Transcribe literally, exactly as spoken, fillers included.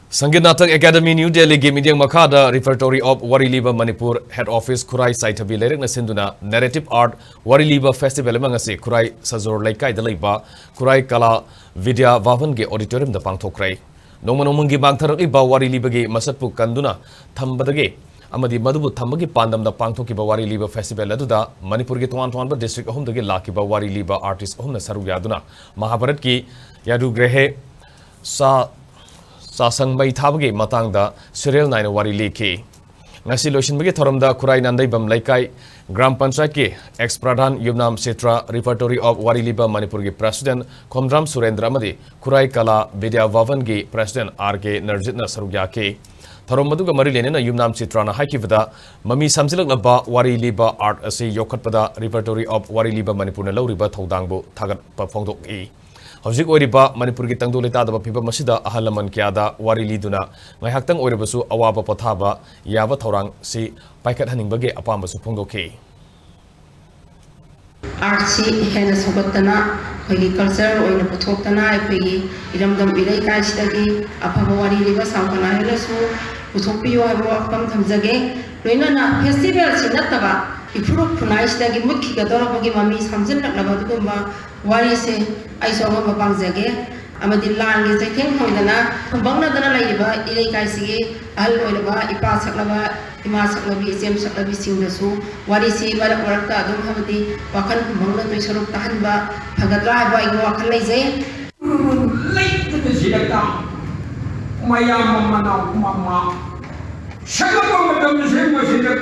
Sangeet Natak academy new ꯗꯦꯜꯂꯤꯒꯤ ꯃꯤꯠꯌꯦꯡ ꯃꯈꯥꯗ Repertory of ꯋꯥꯔꯤ ꯂꯤꯕ ꯃꯅꯤꯄꯨꯔ ꯍꯦꯗ ꯑꯣꯐꯤꯁ ꯈꯨꯔꯥꯏ ꯆꯥꯏꯊꯕꯤ ꯂꯩꯔꯛꯅ ꯁꯤꯟꯗꯨꯅ Narrative Art ꯋꯥꯔꯤ ꯂꯤꯕ ꯐꯦꯁꯇꯤꯚꯦꯜ ꯑꯃ ꯉꯁꯤ ꯈꯨꯔꯥꯏ ꯁꯖꯣꯔ ꯂꯩꯀꯥꯏꯗ ꯂꯩꯕ ꯈꯨꯔꯥꯏ ꯀꯂꯥ ꯕꯤꯗ꯭ꯌꯥ ꯚꯕꯟꯒꯤ ꯑꯣꯗꯤꯇꯣꯔꯤꯌꯝꯗ ꯄꯥꯡꯊꯣꯛꯈ꯭ꯔꯦ꯫ ꯅꯣꯡꯃ ꯅꯣꯡꯃꯒꯤ ꯃꯥꯡꯊꯔꯛꯂꯤꯕ ꯋꯥꯔꯤ ꯂꯤꯕꯒꯤ ꯃꯁꯛꯄꯨ ꯀꯟꯗꯨꯅ ꯊꯝꯕꯗꯒꯤ ꯑꯃꯗꯤ ꯃꯗꯨꯕꯨ ꯊꯝꯕꯒꯤ ꯄꯥꯟꯗꯝꯗ ꯄꯥꯡꯊꯣꯛꯈꯤꯕ ꯋꯥꯔꯤ ꯂꯤꯕ ꯐꯦꯁꯇꯤꯚꯦꯜ ꯑꯗꯨꯗ ꯃꯅꯤꯄꯨꯔꯒꯤ ꯇꯣꯉꯥꯟ ꯇꯣꯉꯥꯟꯕ ꯗꯤꯁꯇ꯭ꯔꯤꯛ ꯑꯍꯨꯝꯗꯒꯤ ꯂꯥꯛꯈꯤꯕ ꯋꯥꯔꯤ ꯂꯤꯕ ꯑꯥꯔꯇꯤꯁ ꯑꯍꯨꯝꯅ ꯁꯔꯨꯛ ꯌꯥꯗꯨꯅ ꯃꯍꯥꯚꯥꯔꯠꯀꯤ ꯌꯥꯗꯨꯒ꯭ꯔꯦꯍꯦ ꯆꯥ-, ꯆꯥꯁꯪ ꯃꯩ ꯊꯥꯕꯒꯤ ꯃꯇꯥꯡꯗ ꯁꯤꯔꯤꯌꯦꯜ ꯅꯥꯏꯅ ꯋꯥꯔꯤ ꯂꯤꯈꯤ꯫ ꯉꯁꯤ ꯂꯣꯏꯁꯤꯟꯕꯒꯤ ꯊꯧꯔꯝꯗ ꯈꯨꯔꯥꯏ ꯅꯥꯟꯗꯩꯕꯝ ꯂꯩꯀꯥꯏ ꯒ꯭ꯔꯥꯝ ꯄꯟꯆꯥꯌꯠꯀꯤ ex pradhan Yumnam Chitra, Repertory of ꯋꯥꯔꯤ ꯂꯤꯕ ꯃꯅꯤꯄꯨꯔꯒꯤ ꯄ꯭ꯔꯦꯁꯤꯗꯦꯟꯠ ꯈꯣꯝꯗ꯭ꯔꯥꯝ ꯁꯨꯔꯦꯟꯗ꯭ꯔ ꯑꯃꯗꯤ ꯈꯨꯔꯥꯏ ꯀꯂꯥ ꯕꯤꯗ꯭ꯌꯥ ꯚꯕꯟꯒꯤ ꯄ꯭ꯔꯦꯁꯤꯗꯦꯟꯠ ꯑꯥꯔ ꯀꯦ ꯅꯔꯖꯤꯠꯅ ꯁꯔꯨꯛ ꯌꯥꯈꯤ꯫ ꯊꯧꯔꯝ ꯑꯗꯨꯒ ꯃꯔꯤ ꯂꯩꯅꯅ ꯌꯨꯝꯅꯥꯝ ꯆꯤꯇ꯭ꯔꯅ ꯍꯥꯏꯈꯤꯕꯗ, ꯃꯃꯤ ꯁꯥꯝꯖꯤꯜꯂꯛꯂꯕ ꯋꯥꯔꯤ ꯂꯤꯕ ꯑꯥꯔꯠ ꯑꯁꯤ ꯌꯣꯛꯈꯠꯄꯗ Repertory of ꯋꯥꯔꯤ ꯂꯤꯕ ꯃꯅꯤꯄꯨꯔꯅ ꯂꯧꯔꯤꯕ ꯊꯧꯗꯥꯡꯕꯨ ꯊꯥꯒꯠꯄ ꯐꯣꯡꯗꯣꯛꯏ꯫ ꯍꯧꯖꯤꯛ ꯑꯣꯏꯔꯤꯕ ꯃꯅꯤꯄꯨꯔꯒꯤ ꯇꯪꯗꯨ ꯂꯩꯇꯥꯗꯕ ꯐꯤꯕꯝ ꯑꯁꯤꯗ ꯑꯍꯜ ꯂꯃꯟ ꯀꯌꯥꯗ ꯋꯥꯔꯤ ꯂꯤꯗꯨꯅ ꯉꯥꯏꯍꯥꯛꯇꯪ ꯑꯣꯏꯔꯕꯁꯨ ꯑꯋꯥꯕ ꯄꯣꯊꯥꯕ ꯌꯥꯕ ꯊꯧꯔꯥꯡꯁꯤ ꯄꯥꯏꯈꯠꯍꯟꯅꯤꯡꯕꯒꯤ ꯑꯄꯥꯝꯕꯁꯨ ꯐꯣꯡꯗꯣꯛꯈꯤ꯫ ꯑꯥꯔꯠꯁꯤ ꯍꯦꯟꯅ ꯁꯧꯒꯠꯇꯅ ꯑꯩꯈꯣꯏꯒꯤ ꯀꯜꯆꯔ ꯑꯣꯏꯅ ꯄꯨꯊꯣꯛꯇꯅ ꯑꯩꯈꯣꯏꯒꯤ ꯏꯔꯝꯗꯝ ꯏꯔꯩꯀꯥꯏꯁꯤꯗꯒꯤ ꯑꯐꯕ ꯋꯥꯔꯤ ꯂꯤꯕ ꯁꯥꯎ ꯀꯅꯥ ꯍꯦꯟꯅꯁꯨ ꯄꯨꯊꯣꯛꯄꯤꯌꯨ ꯍꯥꯏꯕ ꯋꯥꯐꯝ ꯊꯝꯖꯒꯦ꯫ ꯂꯣꯏꯅꯅ ꯐꯦꯁꯇꯤꯚꯦꯜꯁꯤ ꯅꯠꯇꯕ ꯏꯐꯨꯔꯨꯞ ꯈꯨꯟꯅꯥꯏꯁꯤꯗꯒꯤ ꯃꯨꯠꯈꯤꯒꯗꯧꯔꯕꯒꯤ ꯃꯃꯤ ꯁꯥꯝꯖꯤꯜꯂꯛꯂꯕ ꯑꯗꯨꯒꯨꯝꯕ ꯋꯥꯔꯤꯁꯦ ꯑꯩꯁꯨ ꯑꯉꯝꯕ ꯄꯥꯡꯖꯒꯦ꯫ ꯑꯃꯗꯤ ꯂꯥꯟꯒꯤ ꯆꯩꯊꯦꯡ ꯐꯪꯗꯅ ꯈꯨꯡꯒꯪꯅꯗꯅ ꯂꯩꯔꯤꯕ ꯏꯔꯩꯀꯥꯏꯁꯤꯒꯤ ꯑꯍꯜ ꯑꯣꯏꯔꯕ ꯏꯄꯥ ꯁꯛꯂꯕ, ꯏꯃꯥ ꯁꯛꯂꯕꯤ, ꯏꯆꯦꯝ ꯁꯛꯂꯕꯤꯁꯤꯡꯗꯁꯨ ꯋꯥꯔꯤꯁꯤ ꯃꯔꯛ ꯃꯔꯛꯇ ꯑꯗꯨꯝ ꯍꯥꯏꯕꯗꯤ ꯋꯥꯈꯜ ꯈꯨꯡꯒꯪꯅꯗꯣꯏ ꯁꯔꯨꯛ ꯇꯥꯍꯟꯕ ꯐꯒꯗ꯭ꯔꯥ ꯍꯥꯏꯕ ꯑꯩꯒꯤ ꯋꯥꯈꯜ ꯂꯩꯖꯩ꯫ ꯂꯩꯇꯕꯁꯤꯗ ꯃꯌꯥꯝ ꯑꯃꯅ ꯃꯃꯥ ꯁꯛꯂꯛꯄ ꯃꯇꯝꯁꯤ ꯃꯁꯤꯗ